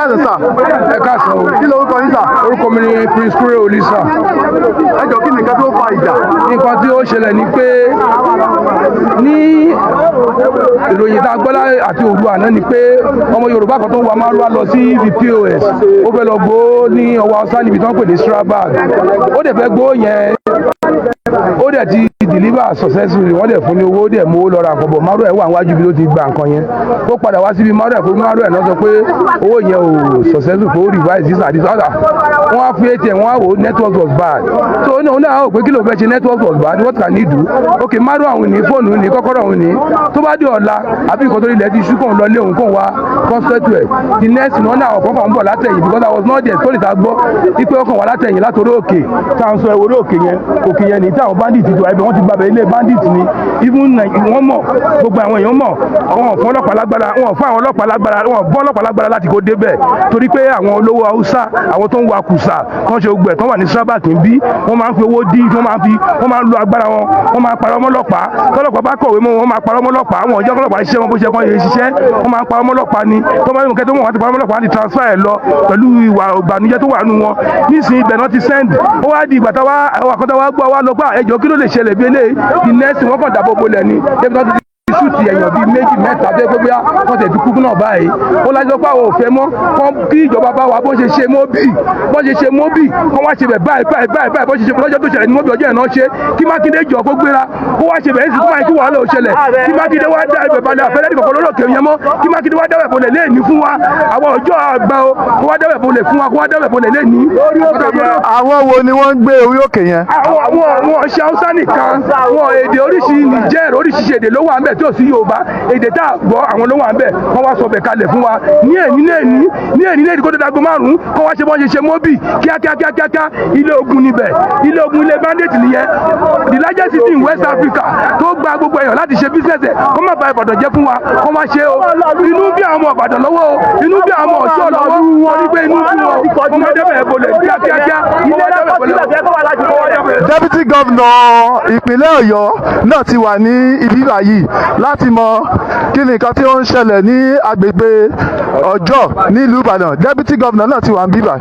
Káàsán sà. Ẹ káàsán o. Kí lorúkọ yín sà? Orúkọ mi ni Prince Kure Olisa. Ẹ jọ, kí ni nǹkan tó fa ìjà? Nǹkan tí ó ṣẹlẹ̀ ni pé ní ìròyìn tá a gbọ́ àti òru àná ni pé ọmọ Yorùbá kan tó ń wa márúwá lọ sí ibi POS, ó fẹ́ lọ gbowó ní ọwọ́ Haúsá níbi tí wọ́n pè ní Strabag. Ó dẹ̀ fẹ́ gbowó yẹn, ó dẹ̀ ti deliver successfully, wọ́n dẹ̀ fún ní owó, ó dẹ̀ mú owó lọ ra nǹkan bọ̀. Márùn ẹ̀ wà níwájú bí ló ti gba nǹkan yẹn. Ó padà wá síbi márùn ẹ̀ pé márùn ẹ̀ náà sọ pé owó yẹn ò successful, pé ó revise this and this other. Wọ́n á fi ATM, wọ́n á wò ó, network was bad. So ó ní òun náà ó pé kí ló fẹ́ ṣe? Network was bad, what can he do? Ok, márùn àwọn ní fóònù ní kọ́kọ́rọ́ òun ní tó bá dé ọ̀la àbí nǹkan tó ilẹ̀ ti ṣú, kóun lọ lé òun, kóun wá concentrate ẹ̀. The next thing, wọ́n ní àwọn kọ̀ọ̀kan ń bọ̀ látẹ̀yìn, because I was not there. Story ta gbọ́ wípé ọkàn wà látẹ̀yìn látòrí òkè tá à ń sọ ẹ̀, orí òkè yẹn, òkè yẹn ní tí àwọn bandit ti wà ibẹ̀. Wọ́n ti gbàbẹ̀, ilé bandit ni. Even wọ́n mọ̀, gbogbo àwọn èèyàn mọ̀. Àwọn ò fún ọlọ́pàá lágbára, wọn ò fún àwọn ọlọ́pàá lágbára, wọn ò bọ́ ọlọ́pàá lágbára láti kó débẹ̀, torí pé àwọn olówó Haúsá, àwọn tó ń wa kùsà kán ṣe gbogbo ẹ̀ tán wà ní Strabag ń bí. Wọ́n máa ń fi owó dí, wọ́n máa ń fi, wọ́n máa ń lo agbára wọn, wọ́n máa ń parọ́ mọ́lọ́pàá. Tọ́lọ́pàá bá kọ̀wé mọ́ wọn, máa parọ́ mọ́lọ́pàá. Wọn ò jẹ́ kọ́lọ́pàá ṣiṣẹ́ wọn bó ṣe kọ́ yẹ ṣiṣẹ́. Wọ́n máa ń parọ́ mọ́lọ́pàá ni. Tó bá yẹ kẹ́ tó wọ́n ti parọ́ mọ́lọ́pàá, wọ́n ti transfer ẹ̀ lọ pẹ̀lú ìwà ìbànújẹ́ tó wà nù wọn nísìnyí. Ibẹ̀ náà ti send. Ó wá di ìgbà táwa àwọn àkọ́tà wa gbọ́ wa lọ pé ẹjọ́, kí ló lè ṣẹlẹ̀ bí eléyìí? The next, wọ́n kàn dábò bolẹ̀ ni débi tó ti shoot èèyàn bíi méjì, mẹ́ta, tó yẹ pé bóyá wọ́n tẹ̀ ti kú náà báyìí. Ó lájọ́ pé àwọn ò fẹ́ mọ́ kán kí ìjọba bá wa bó ṣe ṣe Mobi, bó ṣe ṣe Mobi, kán wá ṣe bẹ̀ báyìí báyìí báyìí báyìí, bó ṣe ṣe lọ́jọ́ tó ṣẹlẹ̀ ní Mobi, ọjọ́ yẹn náà ṣe. Kí Mákindé jọ kó gbéra, kó wá ṣe bẹ̀ sí, kó máa kí wàhálà ò ṣẹlẹ̀. Kí Mákindé wá dá ibẹ̀ balẹ̀, àfẹ́lẹ́ nìkan lólókè yẹn mọ́. Kí Mákindé wá dábẹ̀ bolẹ̀ léèní fún wa. Àwọn ọjọ́ àgbà o, kó wá dábẹ̀ bolẹ̀ fún wa, kó wá dábẹ̀ bolẹ̀ léèní. Àwọn wo ni wọ́n ń gbé orí òkè yẹn? Àwọn ṣe Haúsá nìkan, àwọn èdè oríṣi Niger, oríṣiríṣi èdè ló wà ń bẹ̀ tí ò sí Yorùbá. Èdè tá a gbọ́, àwọn ló wà ń bẹ̀. Wọ́n wá sọ bẹ̀ kalẹ̀ fún wa ní èní ní èní ní èní ní èní, kó tó dago 5, kó wá ṣe bọ́n ṣe ṣe Mobi kíákíá kíákíá. Ilé ogun níbẹ̀, ilé ogun, ilé bandit nìyẹn. The largest city in West Africa tó gba gbogbo èèyàn láti ṣe business ẹ̀, kó má ba Ìbàdàn jẹ́ fún wa. Kó wá ṣe o. Inú bí àwọn ọmọ Ìbàdàn lọ́wọ́ o, inú bí àwọn ọmọ Ọ̀ṣọ́ lọ́wọ́, torí pé inú bí wọn. Kó má débẹ̀ bolẹ̀ kíákíá, kó má débẹ̀ bolẹ̀. Deputy governor ìpínlẹ̀ Ọ̀yọ́ náà ti wà ní ibi báyìí láti mọ kí ni nǹkan tí ó ń ṣẹlẹ̀ ní agbègbè Ọjọ́ nílùú Ìbàdàn. Deputy governor náà ti wà ní bíbá.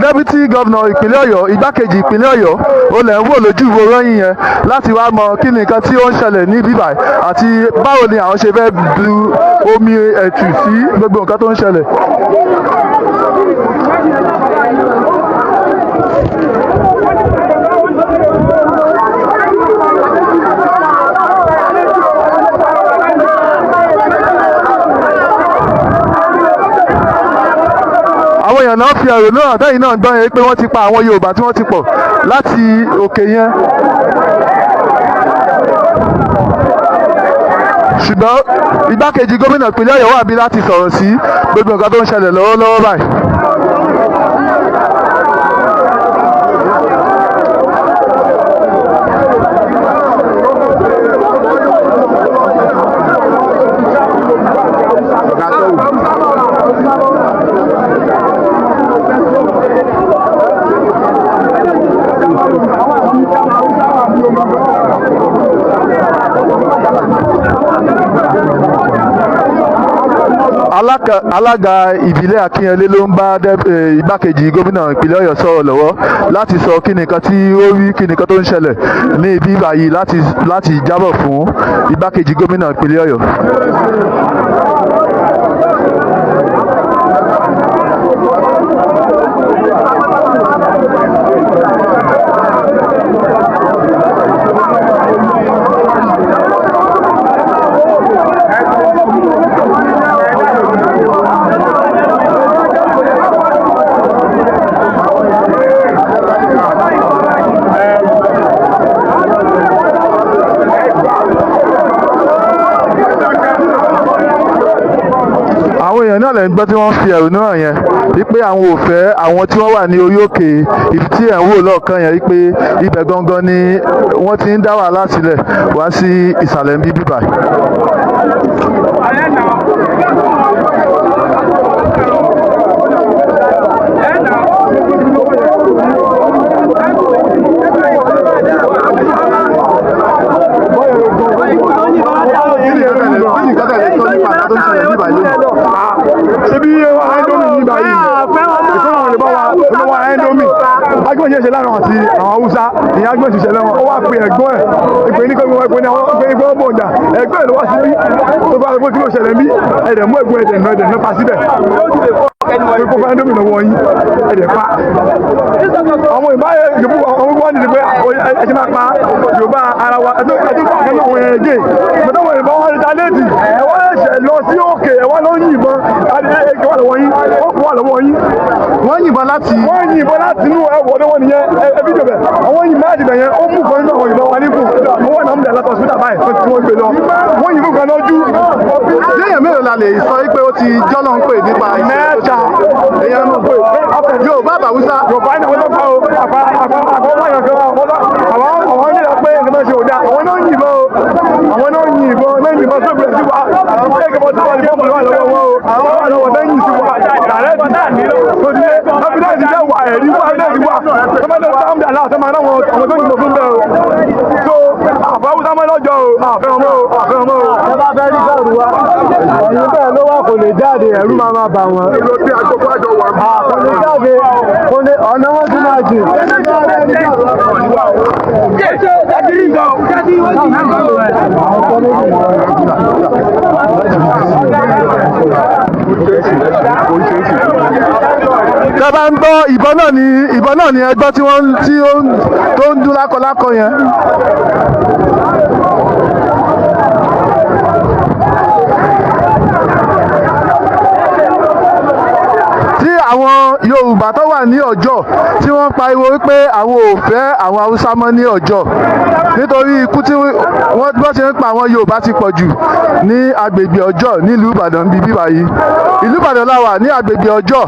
Deputy governor ìpínlẹ̀ Ọ̀yọ́, igbákejì ìpínlẹ̀ Ọ̀yọ́, ó lẹ̀ ń wò lójú ìwòran yín yẹn láti wá mọ kí ni nǹkan tí ó ń ṣẹlẹ̀ ní bíbá àti báwo ni àwọn ṣe fẹ́ bu omi ẹ̀tù sí gbogbo nǹkan tó ń ṣẹlẹ̀. Àwọn èèyàn náà fi ẹ̀rọ náà àtẹ̀yìn náà gbọ́n yẹn pé wọ́n ti pa àwọn Yorùbá tí wọ́n ti pọ̀ láti òkè yẹn. Ṣùgbọ́n igbákejì gómìnà ìpínlẹ̀ Ọ̀yọ́ wà bí láti sọ̀rọ̀ sí gbogbo nǹkan tó ń ṣẹlẹ̀ lọ́wọ́lọ́wọ́ báyìí. Alága ìbílẹ̀ Akínyẹlé ló ń bá igbákejì gómìnà ìpínlẹ̀ Ọ̀yọ́ sọ̀rọ̀ lọ́wọ́ láti sọ kí nìkan tí ó rí, kí nìkan tó ń ṣẹlẹ̀ ní ibi báyìí, láti jábọ̀ fún igbákejì gómìnà ìpínlẹ̀ Ọ̀yọ́. Àwọn èèyàn náà lè ń gbọ́ tí wọ́n fi ẹ̀rù náà yẹn wípé àwọn ò fẹ́ àwọn tí wọ́n wà ní orí òkè ibi tí ẹ̀ ń wò lọ́ọ̀kan yẹn, wípé ibẹ̀ gangan ni wọ́n ti ń dá wàhálà sílẹ̀ wá sí ìsàlẹ̀ ń bí bíbà. Méjì ṣe láàrin àti àwọn Haúsá ìyá gbọ́n ti ṣẹlẹ̀ wọn. Ó wá pe ẹ̀gbọ́n ẹ̀, ìpè ní kọ́gbọ́n, ìpè ní àwọn, ìpè ní kọ́gbọ́n bọ̀ǹdà. Ẹ̀gbọ́n ẹ̀ ló wá sí bí tó bá gbé kí ló ṣẹlẹ̀ bí ẹ̀dẹ̀ mú ẹ̀gbọ́n ẹ̀dẹ̀ náà ẹ̀dẹ̀ náà pa síbẹ̀ pé kó fẹ́ dómìnà wọ̀ yín ẹ̀dẹ̀ pa àwọn ìbáyé Yorùbá. Àwọn wọn ní pé ẹ ti máa pa Yorùbá ara wa ẹtú ẹtú pa àkànnà àwọn ẹ̀ẹ́dẹ̀ mọ̀tò wọn ìbọn wọn ta léèdì ẹ̀ wọ́n ẹ̀ṣẹ̀ lọ sí òkè ẹ̀ wọ́n lọ yìnbọn ẹ̀ wà lọ́wọ́ yín, ó wà lọ́wọ́ yín. Wọ́n yìnbọn láti. Wọ́n yìnbọn láti inú ẹ̀wọ̀ lọ́wọ́ nìyẹn ẹ fídíò bẹ̀. Àwọn yìnbọn láti bẹ̀ yẹn, ó mú kan nínú àwọn ìbọn wa níkù, ó wà náà ń bẹ̀ látọ̀ síbítà báyìí tó ti wọ́n gbé lọ. Wọ́n yìnbọn kan lójú. Léèyàn mélòó la lè sọ pé ó ti jọ́lọ́ ń pè nípa ìṣẹ̀lẹ̀ tó Mẹ́ta. ṣẹlẹ̀? Èèyàn Yorùbá àbàwúsá. Yorùbá ní àwọn ọlọ́pàá o, àpá àpá àpá wáyà kan àwọn àwọn nílò pé nǹkan tó ṣe ò dáa. Àwọn náà yìnbọn o, àwọn náà yìnbọn náà yìnbọn tó bẹ̀rẹ̀ sí wa. Ẹ̀ẹ́dẹ̀gbọ́n tó wà ní bọ́ọ̀mù lọ́wọ́ wọn o, àwọn wà lọ́wọ́ náà yìn sí wa dàrẹ́tì tó ti lé evidence jẹ́ wà, ẹ̀rí wà, evidence wà tọ́mọdé sáńdà láti máa náwọn àwọn tó yìnbọn fún bẹ́ẹ̀ o. So àfẹ́ Haúsá mọ́ lọ́jọ́ o, àfẹ́ ọmọ o, àfẹ́ ọmọ o. Ẹ bá fẹ́ rí bẹ́ẹ̀rù wa, ẹ̀yìn bẹ́ẹ̀ ló wà, kò lè jáde, ẹ̀rú máa máa bà wọ́n. Kò lè jáde, kò lè, ọ̀nà wọn tún máa jìn. Tẹ́ bá ń gbọ́ ìbọn náà ni, ìbọn náà ni ẹgbọ́ tí wọ́n tí ó ń tó ń dún lákọlákọ yẹn. Tí àwọn Yorùbá tó wà ní Ọjọ́ tí wọ́n pariwo wípé àwọn ò fẹ́ àwọn Haúsá mọ́ ní Ọjọ́ nítorí ikú tí wọ́n bọ́ ṣe ń pa àwọn Yorùbá ti pọ̀ jù ní agbègbè Ọjọ́ nílùú Ìbàdàn bíi bíbá yìí. Ìlú Ìbàdàn la wà ní agbègbè Ọjọ́.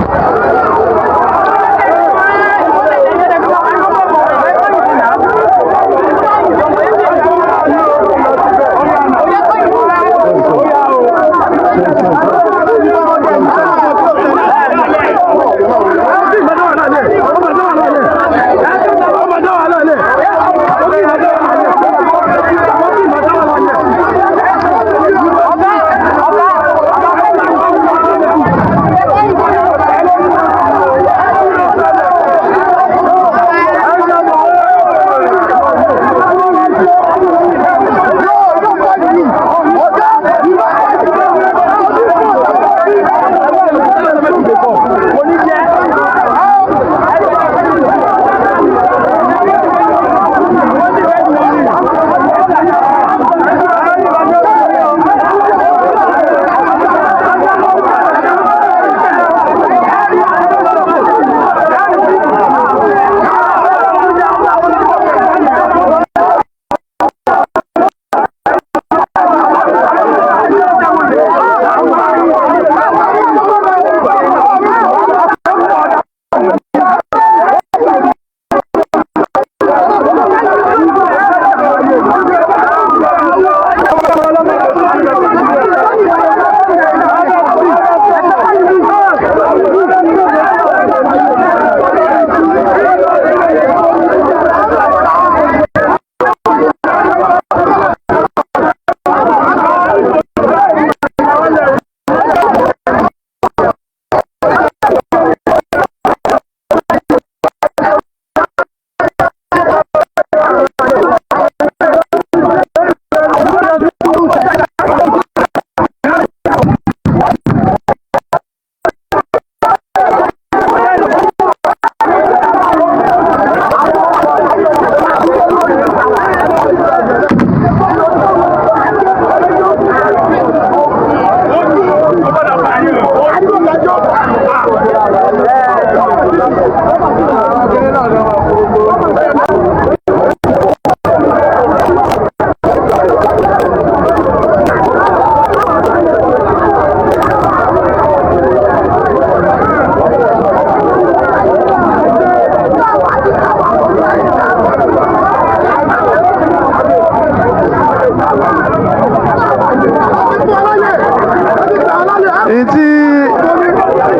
Èyí tí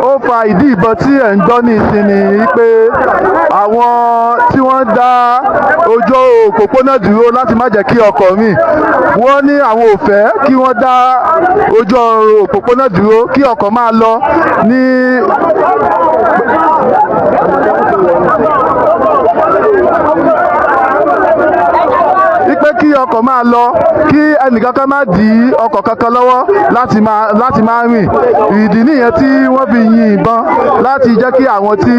ó fa ìdí ìbọn tí ẹ̀ ń gbọ́ ní ìsìn ni pé àwọn tí wọ́n dá ojú òpópónà dúró láti má jẹ́ kí ọkọ̀ rìn, wọ́n ní àwọn ò fẹ́ kí wọ́n dá ojú òpópónà dúró kí ọkọ̀ máa lọ ní. Ipe kí ọkọ̀ máa lọ, kí ẹnìkankan má dí ọkọ̀ kankan lọ́wọ́ láti máa rìn. Ìdí nìyẹn tí wọ́n fi yin ìbọn láti jẹ́ kí àwọn tí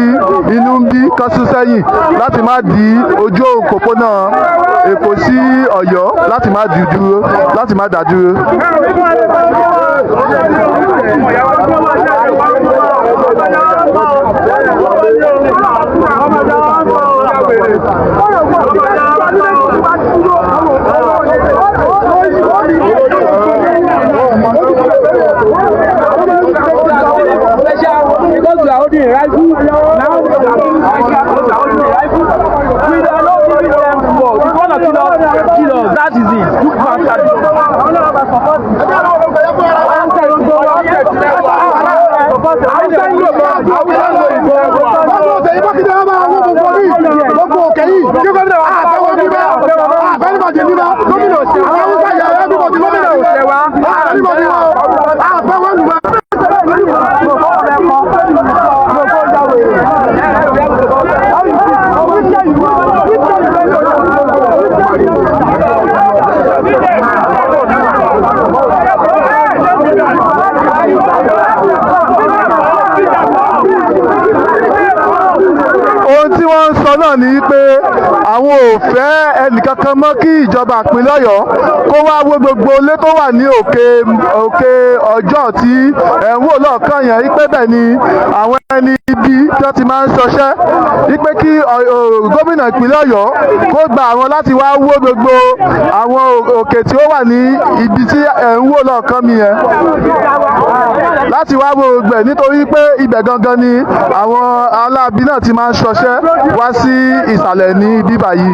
inú ń bí kán sún sẹ́yìn, láti má dí ojú òpópónà Èkó sí Ọ̀yọ́, láti má dí dúró, láti má dá dúró. Because we are holding a rifle now, we are holding a rifle. We are not giving them war. If you wanna kill us, kill us. That is it. You bastard. Gbogbo òkè yìí kí gómìnà àfẹwọ́ bíbá àfẹnibọ̀dì bíbá gómìnà àwọn Haúsá yà everybody gómìnà àfẹnibọ̀dì àfẹwọ́ bíbá. Ohun tí wọ́n ń sọ náà ni pé àwọn ò fẹ́ ẹnìkankan mọ́, kí ìjọba ìpínlẹ̀ Ọ̀yọ́ kó wá wó gbogbo ilé tó wà ní òkè Ọjọ́ tí ẹ̀ ń wò lọ́ọ̀kan yẹn, wípé bẹ́ẹ̀ ni àwọn ẹni ibi tí wọ́n ti máa ń ṣọṣẹ́, wípé kí gómìnà ìpínlẹ̀ Ọ̀yọ́ kó gba àwọn láti wá wó gbogbo àwọn òkè tí ó wà ní ibi tí ẹ̀ ń wò lọ́ọ̀kan mi yẹn, láti wá wo gbogbo ẹ̀, nítorí pé ibẹ̀ gangan ni àwọn aláàbí náà ti máa ń ṣọṣẹ́ wá sí ìsàlẹ̀ ní ibi báyìí.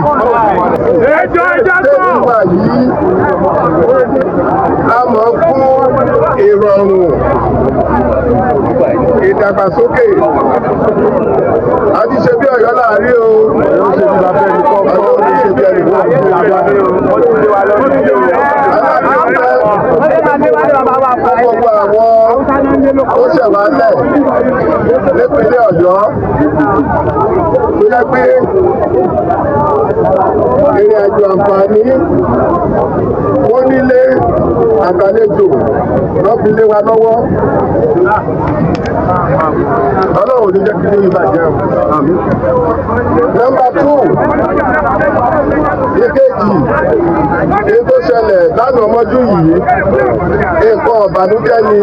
Tẹ́lifà yìí la mọ̀ fún ìrọ̀rùn ìdàgbàsókè àti ṣe bí Ọ̀yọ́ láàrin o. Ọ̀yọ́ ò ní ṣe bí ẹnì kan. Aláàbí gbogbo àwọn tó ṣẹ̀ wá lẹ̀ nípínlẹ̀ Ọ̀yọ́ tó jẹ́ pé ìrìn àjò àǹfààní wọ́n nílé àgbàlejò lọ́ fi lé wa lọ́wọ́. Ọlọ́run ò ní jẹ́ kí lóyún bàjẹ́ o. Number two, ìkejì, èyí tó ṣẹlẹ̀ lánàá mọ́jú yìí, nǹkan ọ̀bànújẹ́ ni,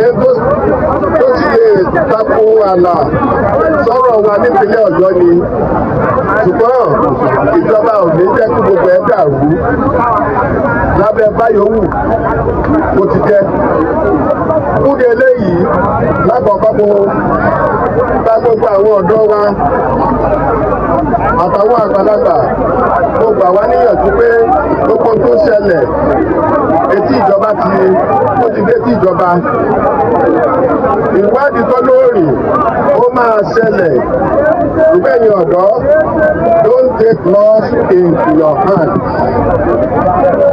èyí tó sì lè tako ààlà sọ̀rọ̀ wa nípínlẹ̀ Ọ̀yọ́ ni, ṣùgbọ́n ìjọba ò ní jẹ́ kí gbogbo ẹ̀ dàrú lábẹ́ báyọ̀wù bó ti jẹ́. Fúnni eléyìí lákọ̀ọ́kọ́, mo bá gbogbo àwọn ọ̀dọ́ wa àtàwọn àgbàlagbà, mo gbà wá níyànjú pé gbogbo tó ṣẹlẹ̀, etí ìjọba ti ó ti dé tí ìjọba ìwádìí tó lóòrìn ó máa ṣẹlẹ̀. Ìgbẹ̀yìn ọ̀dọ́, don't take laws into your hand.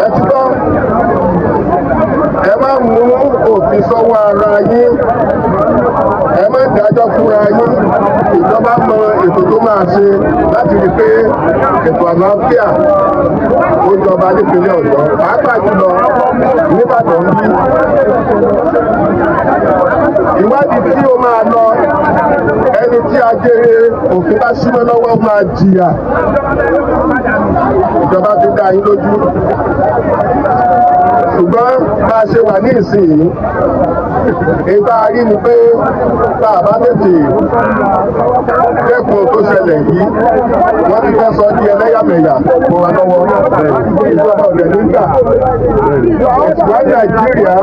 Ẹ ti gbọ́, ẹ má mú òfin sọ́wọ́ ara yín, ẹ má dájọ́ fúnra yín. Ìjọba mọ ètò tó máa ṣe láti rí i pé ètò àlàáfíà ó jọba nípínlẹ̀ Ọ̀yọ́, pàápàá jùlọ nÍbàdàn bí. Ìwádìí tí ó máa lọ, ẹni tí ajere òfin bá símọ́ lọ́wọ́ máa jìyà. Ìjọba fi dá yín lójú. Ṣùgbọ́n bá a ṣe wà ní ìsinyìí, ìta rí ni pé tá a bá tètè dẹ́kun tó ṣẹlẹ̀ yìí, wọ́n ti fẹ́ sọ di ẹlẹ́yàmẹ̀yà mọ́ wa lọ́wọ́. Ìjọba ọ̀dẹ̀ nígbà why Nigeria,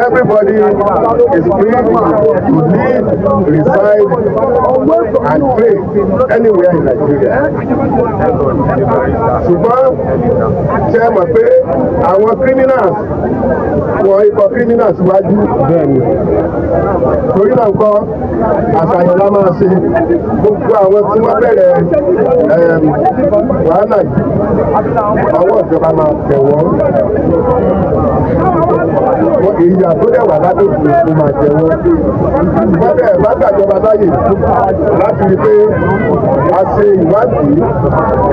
everybody is free to live, reside and trade anywhere in Nigeria. Ṣùgbọ́n ṣe mọ̀ pé àwọn criminals wọ ikọ̀ criminals wájú, torí náà kọ́ àṣàyàn la máa ṣe. Gbogbo àwọn tí wọ́n bẹ̀rẹ̀ wàhálà yìí, ọwọ́ ìjọba máa tẹ̀ wọ́n. Ìyà tó dẹ̀ wà lábẹ́ òfin ló máa jẹ wọ́n. Wọ́n bẹ̀ bá gbàjọba láyè láti rí pé a ṣe ìwádìí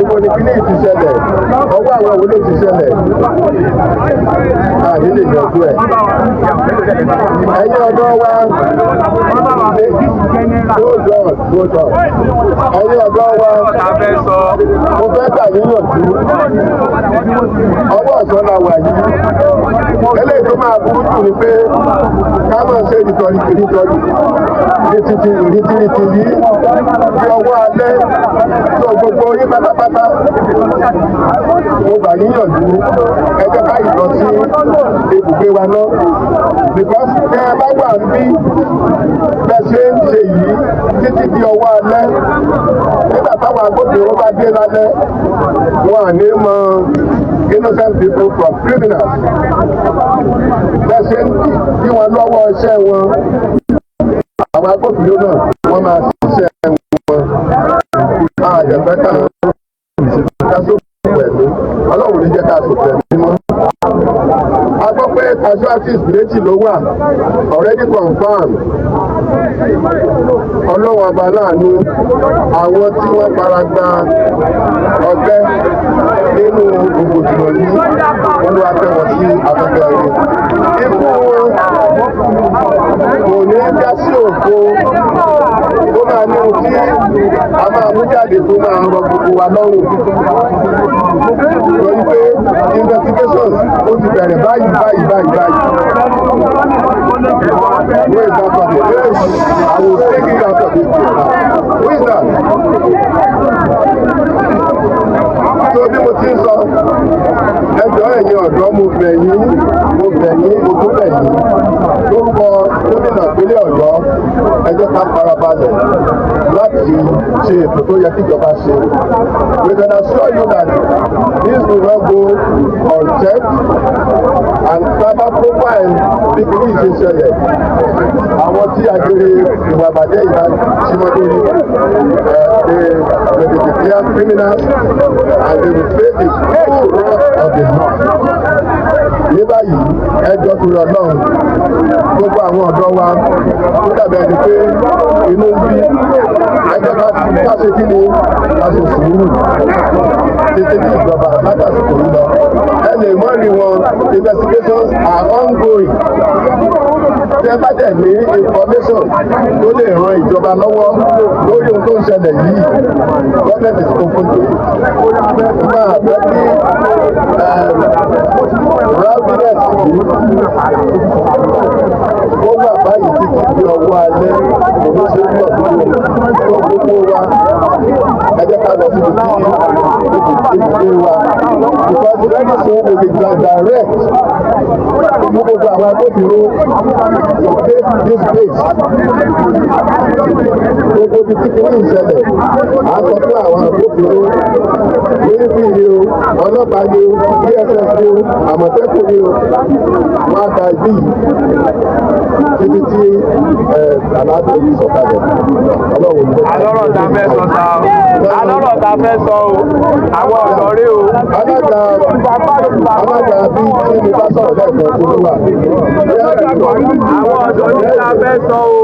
ibo ni kíní ti ṣẹlẹ̀, ọwọ́ àwọn wo ló ti ṣẹlẹ̀, àní lè yanjú ẹ̀. Ẹ̀yin ọ̀dọ́ wa, hold on, hold on. Ẹ̀yin ọ̀dọ́ wa, mo fẹ́ gbà yín yànjú. Ọwọ́ ọ̀sán la wà yìí. Eléyìí tó máa burú jù ni pé ká máa ṣe ìtọ́rí ìtọ́rí rìtìtì rìtìrìtì yìí bí ọwọ́ alẹ́ tó gbogbo yín pátápátá. Mo gbà yín yànjú, ẹ jẹ́ ká yìí lọ sí ibùgbé wa náà, because tẹ́ ẹ bá wà ń bí bẹ́ẹ̀ ṣe ń ṣe yìí títí di ọwọ́ alẹ́, nígbà táwọn agbófinró bá dé lálẹ́, wọn à ní mọ innocent people from criminals. Bẹ́ẹ̀ ṣe ń dí wọn lọ́wọ́ iṣẹ́ wọn, àwọn agbófinró náà wọ́n máa ṣiṣẹ́ wọn. Àyẹ̀fẹ́ ká sófin ẹ̀mí, Ọlọ́run ní jẹ́ ká sòfin ẹ̀mí mọ́. A gbọ́ pé casualties méjì ló wà already confirmed. Ọlọ́run ọba láàánú, àwọn tí wọ́n fara gba ọgbẹ́ nínú rògbòdìyàn yìí, Olúwa tẹ́ wọn sí afẹ́fẹ́ rẹ̀. Ikú wọn kò ní já sí òfo. Ó máa ní ohun tí a máa mú jáde tó máa rọ gbogbo wa lọ́rùn, torí pé investigations ó ti bẹ̀rẹ̀ báyìí báyìí báyìí báyìí. Who is that talking? Yes, I will take it out of this place now. Who is that? So bí mo ti ń sọ, ẹjọ́, ẹ̀yin ọ̀dọ́, mo bẹ̀ yín, mo bẹ̀ yín, mo tún bẹ̀ yín. Lórúkọ gómìnà ìpínlẹ̀ Ọ̀yọ́, ẹ jẹ́ ká farabalẹ̀ láti ṣe ètò tó yẹ kíjọba ṣe. We can assure you that this will not go unchecked, and sábà profile bí kìíní ṣe ṣẹlẹ̀, àwọn tí agbèrè ìwà àbàjẹ́ ìbá símọ́ lórí, they will be declared criminals and they will face the full wrath of the law. Ní báyìí, ẹjọ́ torí Ọlọ́run, gbogbo àwọn ọ̀dọ́ wa tó dàbí ẹni pé inú ń bí, ẹjọ́, ká ṣe kí ni, ká ṣe sùúrù títí tí ìjọba látàsìkò yìí lọ. Ẹ lè mọ́ rí wọn, investigations are ongoing. Tí ẹ bá dẹ̀ ní information tó lè ran ìjọba lọ́wọ́ lórí ohun tó ń ṣẹlẹ̀ yìí, government is open to it. Máa fẹ́ kí rowdiness yìí ó wà báyìí títí di ọwọ́ alẹ́, òun ṣe ń lọ tó tó gbogbo wa. Ẹ jẹ́ ká lọ síbi tí ibùgbé wa, because very soon we will direct fún gbogbo àwọn agbófinró to take this place. Gbogbo ibi tí kìíní ìṣẹ̀lẹ̀, à ń sọ fún àwọn agbófinró, military ni o, ọlọ́pàá ni o, DSS ni o, Àmọ̀tẹ́kùn ni o, wọ́n á da ibi yìí títí tí àlàáfíà yìí sọ̀kalẹ̀. Ọlọ́run ní. Alọ́rọ̀ tá a fẹ́ sọ sa o, alọ́rọ̀ tá a fẹ́ sọ o, àwọn ọ̀dọ́ rí o. Alága bí tí mi bá sọ̀rọ̀ lẹ́ẹ̀kan tó ló wà. Àwọn ọ̀dọ́ ní tá a fẹ́ sọ o.